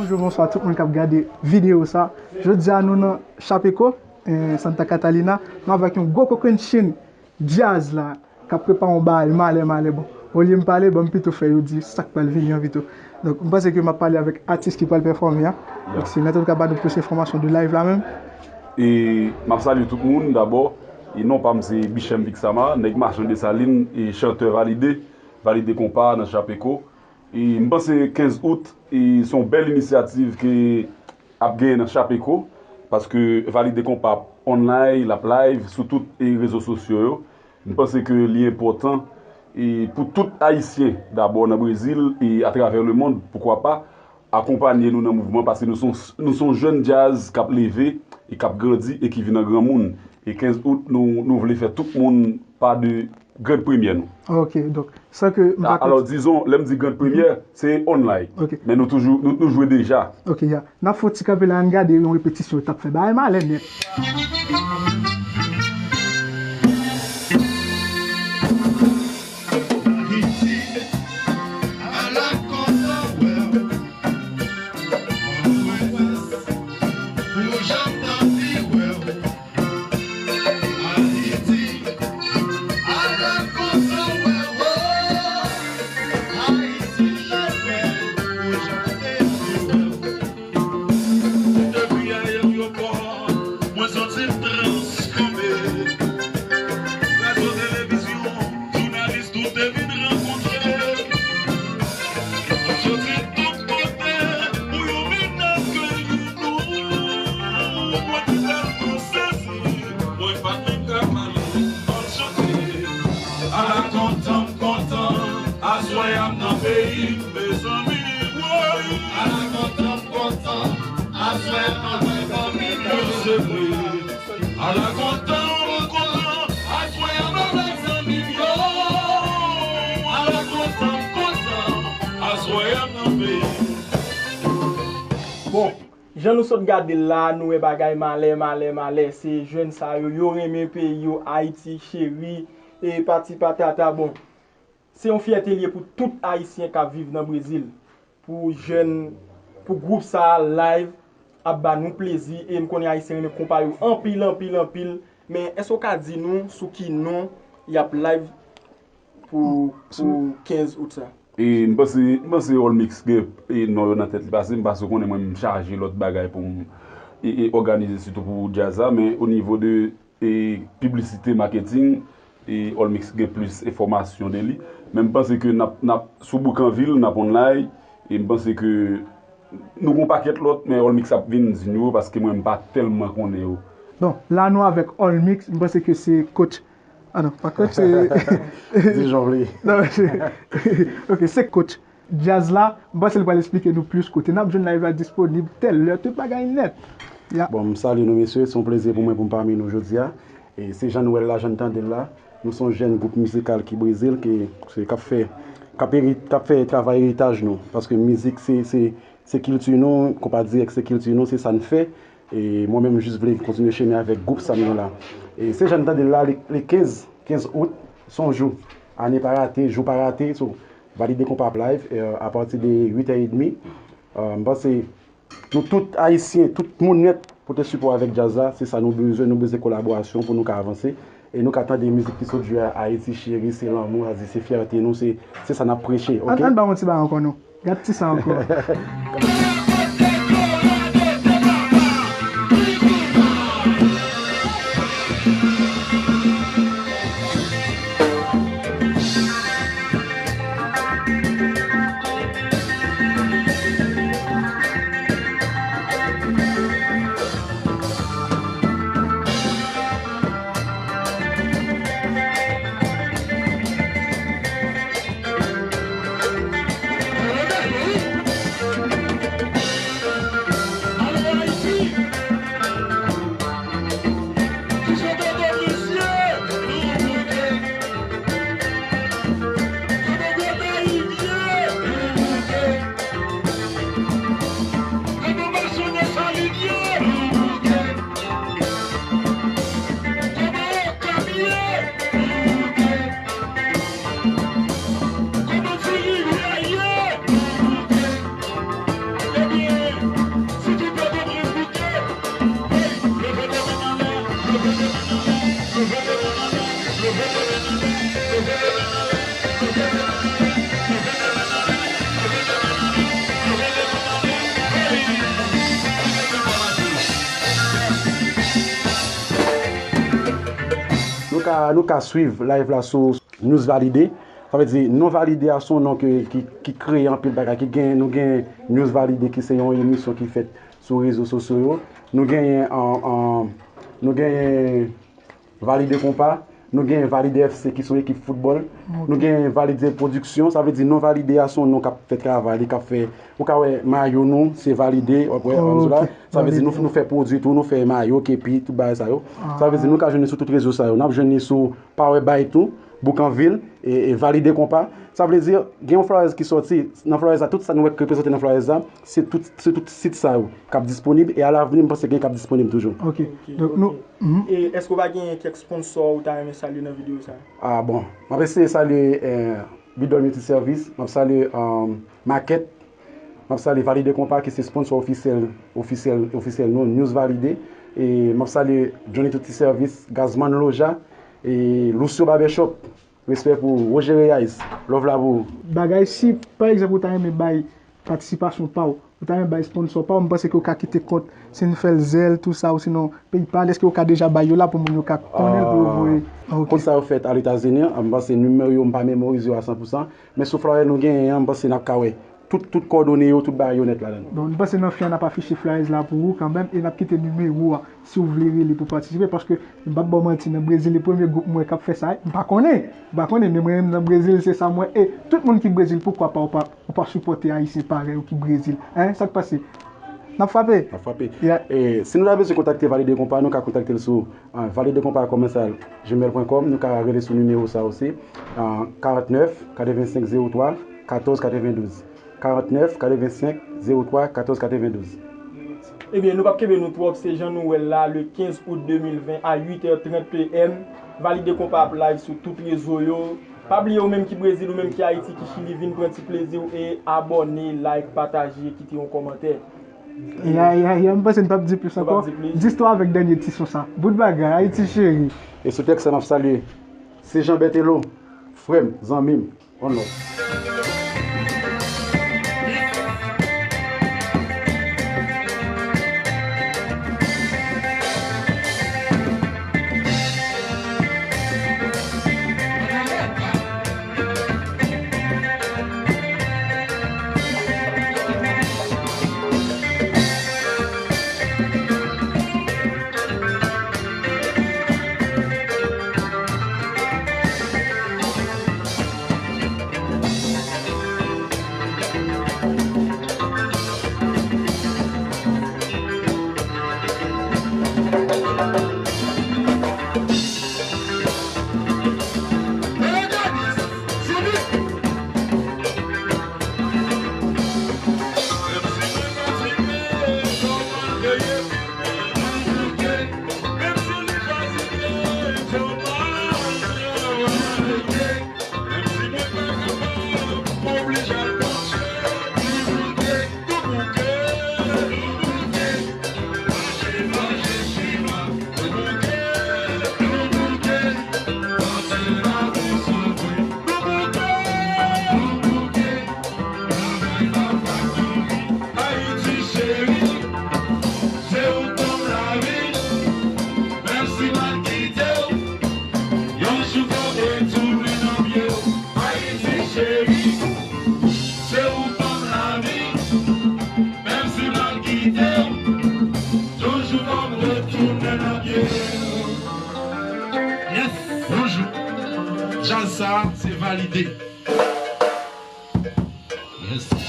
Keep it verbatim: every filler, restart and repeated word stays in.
Bonjou, bonswa tout moun k ap gade videyo sa. Jodi a nou nan Chapeko, eh, Santa Catalina. Nou avèk yon gwo kokennchenn djaz la k ap prepare yon bagay malè, malè. Bon, olye m pale, ban m pito fè yo di sa k pral vini an pito. Donk, m panse ke m ap pale avèk atis ki pral pèfòme a. Donk, si mèt ou ka ba nou plis enfòmasyon de live la menm. E m ap salye tout moun dabò. E non pa m se Bichem Vixama, nèg Machan Desalin e chantè Valide, Valide Konpa nan Chapeko. E m panse kenz out, e se yon bèl inisyativ ke ap genyen nan Chapeko, paske Valide Konpa ap online, l ap live sou tout, e, rezo sosyo yo. M panse ke li enpòtan, e, pou tout Ayisyen, dabò nan Brezil e atravè lemonn, poukwa pa, akonpanye nou nan mouvman, paske nou se yon, nou se yon jèn djaz k ap leve e k ap grandi e ki vin an granmoun. E kenz out, nou, nou vle fè tout moun pa de grand premyè nou. Ok, donk, san ke m A- pa Alò, dizon, lè m di grand premyè, se online. Ok. Men nou toujou, nou, nou jwe deja. Ok, ya. N ap fè yon ti kanpe la, ann gade yon repetisyon, yo t ap fè bagay malè nèt. Depi ayewopò, mwen santi m transfòme. Radyo, televizyon, jounalis, tout te vin rankontre. Soti tout kote, pou yo vin akeyi nou. Mwen te tèlman sezi, mwen pa t menm ka pale, m ap chante. Ala kontan m kontan, aswè a m nan peyi m, mezanmi, woy. Ala kontan m kontan, aswè a m nan peyi m, se vre. Ala kontan m kontan, aswè a m avèk zanmi m yo. Ala kontan m kontan, aswè a m nan peyi m. Bon, jan nou sot gade l la, nou wè bagay malè, malè, malè. Se jèn sa yo, yo renmen peyi yo, Ayiti cheri, e pati patata. Bon, se yon fyète l ye pou tout Ayisyen k ap viv nan Brezil. Pou jèn, pou gwoup sa a live ap ba nou plezi, e m konnen Ayisyen renmen konpa yo anpil, anpil, anpil. Men èske w ka di nou sou ki non y ap live pou, pou kenz out sa? E m panse, m panse Olmix gen, e, non yo nan tèt li, paske m, paske w konnen mwen m chaje lòt bagay pou m, e, e, òganize sitou pou djaz la, men o nivo de, e, piblisite, maketing, e, Olmix gen plis enfòmasyon de li. Men m panse ke n ap, n ap sou Boukanvil, n ap online, e m panse ke nou gen yon pakèt lòt, men Olmix ap vin di nou yo, paske mwen m pa tèlman konnen yo. Bon, la nou avèk Olmix, m panse ke se coach Ah non, pa kont se Di jan w vle. Non, se- ok, se coach. Djaz la, m panse l pral eksplike nou plis kote n ap jwenn live la disponib, tèl lè, tout bagay nèt. Ya. Bon, m salye nou mesye, se yon plezi pou mwen pou m pami nou jodi a. E se jan nou wè l la, jan n tande l la. Nou se yon jèn gwoup mizikal ki Brezil, ki, se, k ap fè, k ap eri-, k ap fè travay eritaj nou. Paske mizik se, se, se kilti nou, Konpa Dirèk se kilti nou, se sa n fè. E mwen menm, m jis vle kontinye chemen avèk gwoup sa m gen la. E se jan n tande l la, le, le kenz, kenz out, se yon jou. Ane pa rate, jou pa rate, so, Valide Konpa ap live, e, apati de uit è edmi. E, m panse nou tout Ayisyen, tout moun nèt, pote sipò avèk djaz la, se sa nou bezwen, nou bezwen kolaborasyon pou nou ka avanse. E nou ka tande mizik ki sot jwe a, Ayiti cheri, se lanmou, sa di se fyète nou, se, se sa n ap preche, ok? Ann, ann ba yon ti bagay ankò non. Gad ti sa ankò. Ka, nou ka swiv live la sou News Valide. Sa vle di, non Valide a se yon non ke, ki, ki kreye anpil bagay, ki gen, nou gen News Valide ki se yon emisyon ki fèt sou rezo sosyo yo. Nou genyen, an, an, nou genyen Valide Konpa, nou genyen Valide F C ki se yon ekip foutbòl, nou genyen Valide Pwodiksyon, sa vle di non Valide a se yon non k ap fè travay li, k ap fè, ou ka wè mayo nou, se Valide, w ap wè anndan la. Sa vle di nou, nou fè pwodui tou, nou fè mayo, kepi, tout bagay sa yo. Sa vle di nou ka jwenn li sou tout rezo sa yo. N ap jwenn li sou Power Buy tou, Boukanvil, e, e Valide Konpa. Sa vle di, gen yon flyers ki sòti, nan flyers la, tout sa nou wè k reprezante nan flyers la, se tout, se tout sit sa yo k ap disponib, e alavni, m panse gen k ap disponib toujou. Ok. Donk nou, mhm. E èske w pa gen kèk sponsò ou ta renmen salye nan videyo sa a? Ah, bon, m ap eseye salye, eh, Bidol Multiservice, m ap salye, um, Makèt, m ap salye Valide Konpa ki se sponsò ofisyèl, ofisyèl, ofisyèl nou, News Valide. E m ap salye Johnny Touti Sèvis, Gazman Loja, e Lucio Barbershop. Respè pou ou. Roger Reyes, love la pou ou. Bagay, si pa egzanp ou ta renmen bay patisipasyon pa w, ou ta renmen bay sponsò pa w, m panse ke w ka kite kont, si n fè l Zelle, tou sa, ou sinon PayPal, èske w ka deja bay yo la pou moun yo ka konnen l pou yo voye? Ah, ok. Kont sa yo fèt Aletazini an, m panse nimewo yo, m pa memorize yo a san pou san, men sou flyer nou genyen an, m panse n ap ka wè tout, tout kòdone yo, tout bagay yo nèt ladan. Bon, m panse nan fen an, n ap afiche flyers la pou ou kanmenm, e n ap kite nimewo a, si w vle rele pou patisipe, paske m p ap ba w manti, nan Brezil, e premye gwoup mwen k ap fè sa, m pa konnen, m pa konnen, men mwen menm nan Brezil, se sa mwen, e tout moun ki Brezil, poukwa pa w pa, ou pa sipòte Ayisyen parèy ou ki Brezil, en, sa k pase? N ap frape? N ap frape. Yeah. E, si nou ta bezwen kontakte Valide Konpa, nou ka kontakte l sou, ah, valide konpa commercial gmail point com, nou ka rele sou nimewo sa osi, ah, karant nèf, katrevensenk, zewo twa, katòz, katrevendouz. Karant nèf, katrevensenk, zewo twa, katòz, katrevendouz. Ebyen, nou p ap kenbe nou twòp, se jan nou wè l la, le kenz out de mil ven a uit è trant P M, Valide Konpa ap live sou tout rezo yo. Pa bliye, ou menm ki Brezil, ou menm ki Ayiti, ki Chili, vin pran ti plezi w e abòne, like, pataje, kite yon kòmantè. Ya, ya, ya, m panse n p ap di plis ankò. Distwa avèk dènye ti son sa. Bout bagay, Ayiti cheri. E sou tèks sa, m ap salye Sejan Berthelot, frè m, zanmi m. One love. Ayiti cheri, se ou k ban m lavi. Menm si m al kite w, yon jou fò w retounen nan pye w. Ayiti cheri, se ou k ban m lavi. Menm si m al kite w, yon jou fò w retounen nan pye w. Yes, bonjou. Djaz sa, se Valide. Yes.